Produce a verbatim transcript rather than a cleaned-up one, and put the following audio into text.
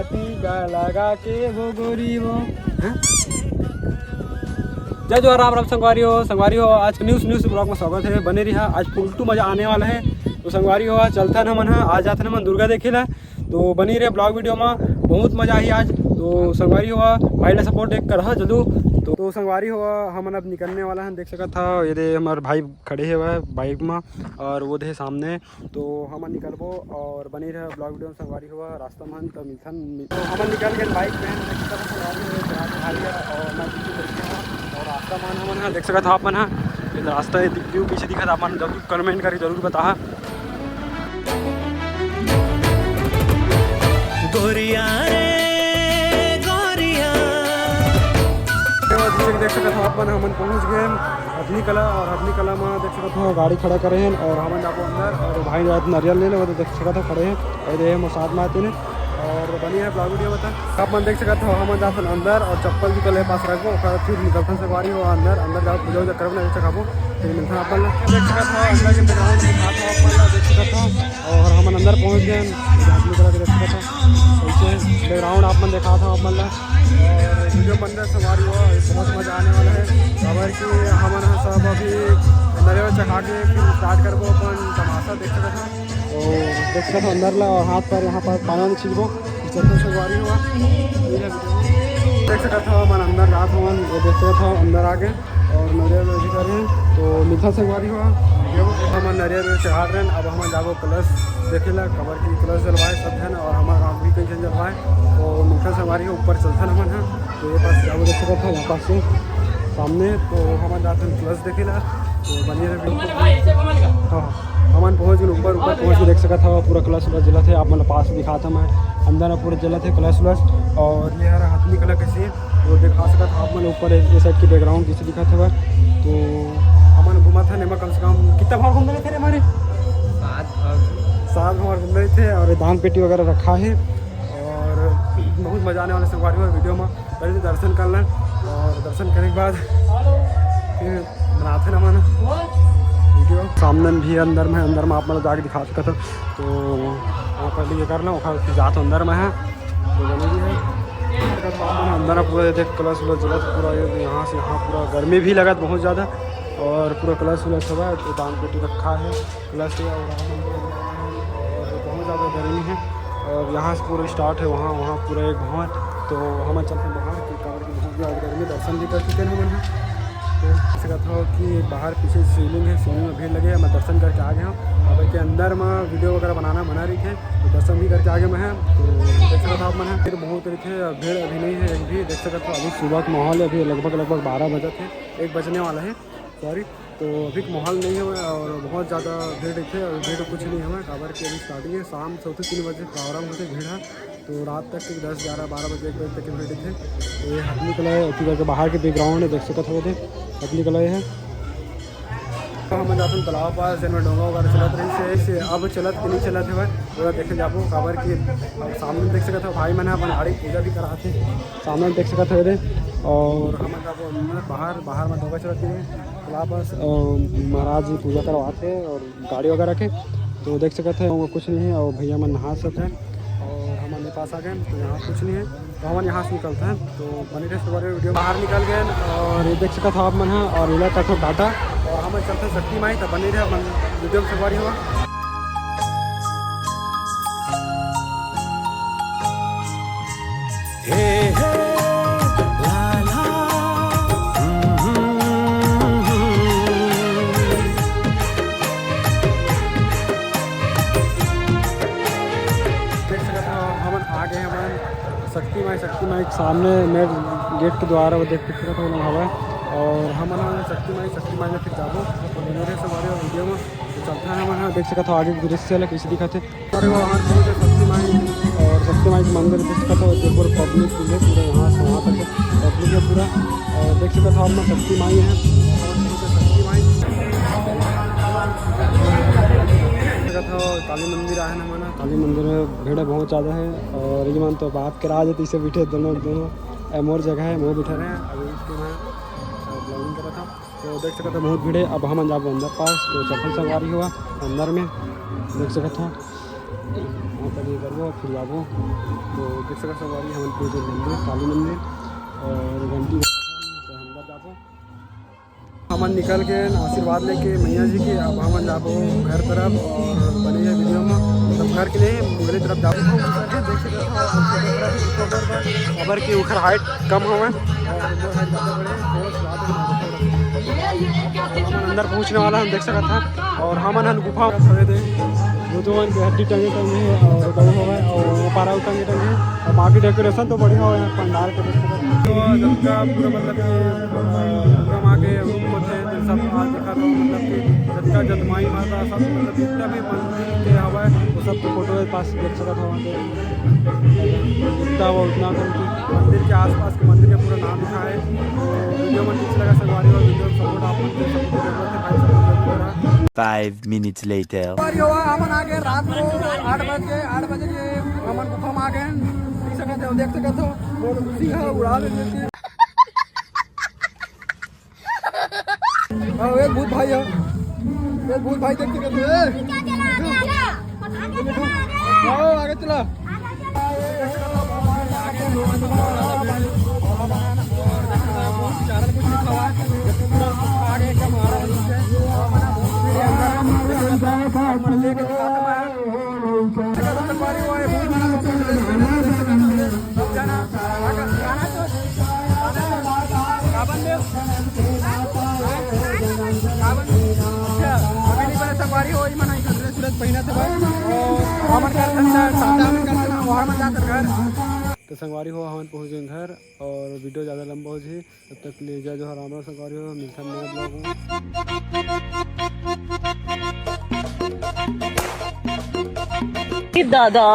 टीका लगा के वो गोरी वो, हैं? जय जोहार, राम राम संगवारी हो। संगवारी हो, आज के न्यूज़ न्यूज़ ब्लॉग में स्वागत है। बने रहा, आज फुलटू मजा आने वाला है। तो संगवारी हो, आज चलथन हमन ह, आज जाथन हमन दुर्गा देखे ला। तो बनी रहे ब्लॉग वीडियो में, बहुत मजा आही आज। तो संगवारी हो, भाई ला सपोर्ट एक करहा जदू। तो, तो संगवारी हो, हमन अब निकलने वाला हन। देख सकत हा, ये दे हमार भाई खड़े हे हुआ है बाइक में, और वो दे सामने। तो हमन निकलबो और बनी रहे ब्लॉग वीडियो में संगवारी हो। रास्ता मन तो मिलथन, तो हमन निकल गए बाइक में। देख सकत हा संगवारी हो, एक रात खा लिया और मैं पीछे बैठे हूँ। और रास्ता मन हमन ह देख सकत हा आप मन ह, ये रास्ता, ये व्यू पीछे दिखत, आप मन जरूर कमेंट करी, जरूर बताहा। गोरिया रे गोरिया। देख सकत हा आप मन, हमन पहुंच गए हथनी कला, और हथनी कला में देख सकत हा गाड़ी खड़ा करे हैं और हमन जाबो अंदर। और भाई जात नरियल ले ले, वो तो देख सकत हा खड़े हैं, और ये हम साथ में आते हैं। और बनी है ब्लॉग वीडियो बता, आप मन देख सकत हा हमन जाथन अंदर और चप्पल भी कले पास रखबो, ओकर फिर निकलथन संगवारी हो अंदर। अंदर जाओ, पूजा वूजा करब ना, चखाबो, फिर मिलथन आप मन ला। देख सकत हा अंदर के बैकग्राउंड दिखात हा आप मन ला, देख सकत हा। और हमन अंदर पहुंच गए हैं, आदमी करा के देख सकत हा, ऐसे बैकग्राउंड आप मन दिखात हा आप मन ला। और वीडियो बन रहा संगवारी हो, बहुत मजा आने वाला है। खबर कि हमन ह सब अभी नरियल चखा के फिर स्टार्ट करबो अपन तमाशा, देख सकत हा। तो देख सकत हा अंदर ला, और हाथ पर यहाँ पर पानी वानी छिड़कबो, चलते संगवारी हो। देख सकत हा हमन अंदर जात हवन, ये देख सकत हा अंदर आगे। और नरियल भी कर रहे हैं, तो मिलथन संगवारी हो। ये हमन नरियल भी चढ़ा रहे हैं, अब हमन जाबो कलश देखे ला, खबर कि कलश जलवाए सब झन, और हमार गाँव भी कई झन जलवाए। तो मिलथन संगवारी हो, ऊपर चलथन हमन ह। तो ये पास जाबो, देख सकत हा यहाँ पास से सामने, तो हमन जाथन कलश देखे ला। तो बनिए रहे। हाँ, हाँ, हमन पहुँच गए ऊपर, ऊपर पहुँच के देख सकत हा पूरा कलश उलश जलत है। आप मन ला पास दिखात हा मैं, अंदर में पूरा जलत है कलश उलश। और ये हरा हथनी कला कैसे वो दिखा सकत हा आप मन ऊपर, ये साइड के बैकग्राउंड जैसे दिखत हवय। तो हमन घूमत हन एमा कम से कम कितना भाड़ घूमने लेते रे हमारे? सात भाड़। सात भाड़ घूमने लेते हैं और ये दान पेटी वगैरह रखा है और बहुत मजा आने वाला संगवारी हो वीडियो में। पहले तो दर्शन कर लें और दर्शन करे के बाद फिर बनाते ना मन वीडियो। सामने में भी अंदर में, अंदर में आप मन ला जाके दिखा सकत हा। तो वहाँ पहले ये कर लें, ओखर फिर जात अंदर में है। तो बने भी है। अंदर पूरा ये देख कलश उलश जलत पूरा, ये यहाँ से यहाँ पूरा गर्मी भी लगत बहुत ज़्यादा और पूरा कलश उलश हुआ है, तो दान पेटी रखा है, कलश है और और बहुत ज़्यादा गर्मी है। और यहाँ से पूरा स्टार्ट है, वहाँ, वहाँ पूरा एक भवन। तो हम चलते हैं बाहर कि काबर की बहुत ज़्यादा गर्मी, दर्शन भी कर चुके हैं हम यहाँ। तो देख सकत हो कि बाहर पीछे शिवलिंग है, शिवलिंग में भीड़ लगे है, मैं दर्शन करके आ गया हूँ। अब के अंदर में वीडियो वगैरह बनाना मना रही है, तो दर्शन भी करके आ गया मैं है। तो देख सकत हो आप मन है, भीड़ बहुत रही है, भीड़ अभी नहीं है एक भी। देख सकत हो अभी सुबह का माहौल है, अभी लगभग, लगभग बारह बजे थे, एक बजने वाला है, सॉरी। तो अभी के माहौल नहीं है और बहुत ज़्यादा भीड़ रही है, अभी भीड़ कुछ नहीं है, काबर कि अभी स्टार्टिंग है, शाम से होते तीन बजे प्रारंभ होते भीड़ है। तो रात तक के दस, ग्यारह, बारह बजे, एक बजे तक के भीड़ रहिथे। तो ये हथनी कला है, ओती करके बाहर के बैकग्राउंड है, देख सकत हवे दे, हथनी कला ये है। तो हम जाथन तालाब पास, जेन में डोंगा वगैरह चलत रहिस हे, से अब चलत कि नहीं चलत हवय, ओला देखे जाबो, काबर कि अब सामने देख सकत हव, भाई मन ह अपन गाड़ी पूजा भी करात हे, सामने देख सकत हवे दे। और हम जाबो अंदर, बाहर, बाहर में डोंगा चलत हे, तालाब पास, अ, महाराज जी पूजा करवात हे और गाड़ी वगैरह के, तो देख सकत हे, वहाँ कुछ नहीं है और भैया मन नहा सकत हैं और हमन ये पास आ गए, तो यहाँ कुछ नहीं है, तो हमन यहाँ से निकलते हैं। तो बने रहे सवारी वीडियो, बाहर निकल गए और ये देख सकत हो आप मन ह और इला तक टाटा और हमन चलते हैं शक्ति माई, तो बने रहे हमन वीडियो में सवारी हो। हे, हे, ला, ला। देख सकत हो, हमन आ गए हमन शक्ति माई, शक्ति माई के सामने मेन गेट के द्वारा वो देख सकत हो हवय। और हमन शक्ति माई, शक्ति माई में फिर जाबो और मेरे सवारी और वीडियो में तो चलता है हमन। देख सकत हो आगे के दृश्य ला कैसे दिखत है। अरे वो हमारे बहुत शक्ति माई और शक्ति माई के मंदिर देख सकत हो, पूरा पब्लिक है, पूरा यहाँ से वहाँ तक पब्लिक है पूरा। और देख सकत हो आप लोग शक्ति माई है, शक्ति माई देख सकत हो, काली मंदिर आए ना मना, काली मंदिर में भीड़ बहुत ज़्यादा है। और ये मन तो बाप के राज है, तो इसे बैठे दोनों, दोनों ए मोर जगह है, वो बैठा रहे हैं। अभी इसके मैं ब्लॉगिंग कर रहा था। तो देख सकत हो बहुत भीड़ है। अब हमन जाबो अंदर पास, तो चप्पल संगवारी हुआ अंदर में देख सकत हो। ये करबो, फिर जाबो। तो देख सकत संगवारी, हमन पूजे मंदिर, काली मंदिर, और घंटी बजाबो, तो हम घर जाबो। हमन निकल के आशीर्वाद लेके मैया जी के, अब हमन जाबो घर तरफ, और बने रहे वीडियो में। मतलब घर के लिए मुंगेली तरफ जाबो। देख सकत हो, काबर कि ओखर हाइट कम हवे। हमन अंदर पहुंचने वाला हन, देख सकत हन। और हमन हन गुफा में खड़े थे, वो तो मन के हड्डी टंगे टंगे हे और गऊ हवय और वो पारा टंगे टंगे हे। और बाकी डेकोरेशन तो बढ़िया हवय यार, पंडाल के देख सकत हन। तो जब का पूरा मतलब कि, अ, पूरा वहाँ के रूम होते हैं, तो सब आज देखा था, मतलब कि जब का जंदमाई माता सब, मतलब जितना भी मंदिर के हवय, वो सब के फोटो पास देख सकत हो वहाँ पे। जितना वो उतना करके मंदिर के आसपास के मंदिर के पूरा नाम लिखा है। तो वीडियो मन कैसे लगा संगवारी, और वीडियो सपोर्ट आप लोग के सबको जरूरत है भाई, सपोर्ट जरूर करा। Five minutes later. संगवारी हो, हमन आ गए रात को आठ बज के, आठ बजे के हमन गुफा में आ गए। देख सकत हो, देख सकत हो, वो खुशी है, उड़ा ले लेते। हाँ, एक भूत भाई है, एक भूत भाई देख सकत हो। ए! आओ, आगे चला। संगवारी हो, हमन कर सकते हैं, हमन कर सकते हैं, वहाँ मत जाकर घर। तो संगवारी हो, हमन पहुँच गए घर और वीडियो ज़्यादा लंबा हो जाए। तब तक के लिए जय जोहार, राम राम संगवारी हो, मिलथन नया ब्लॉग में। दादा।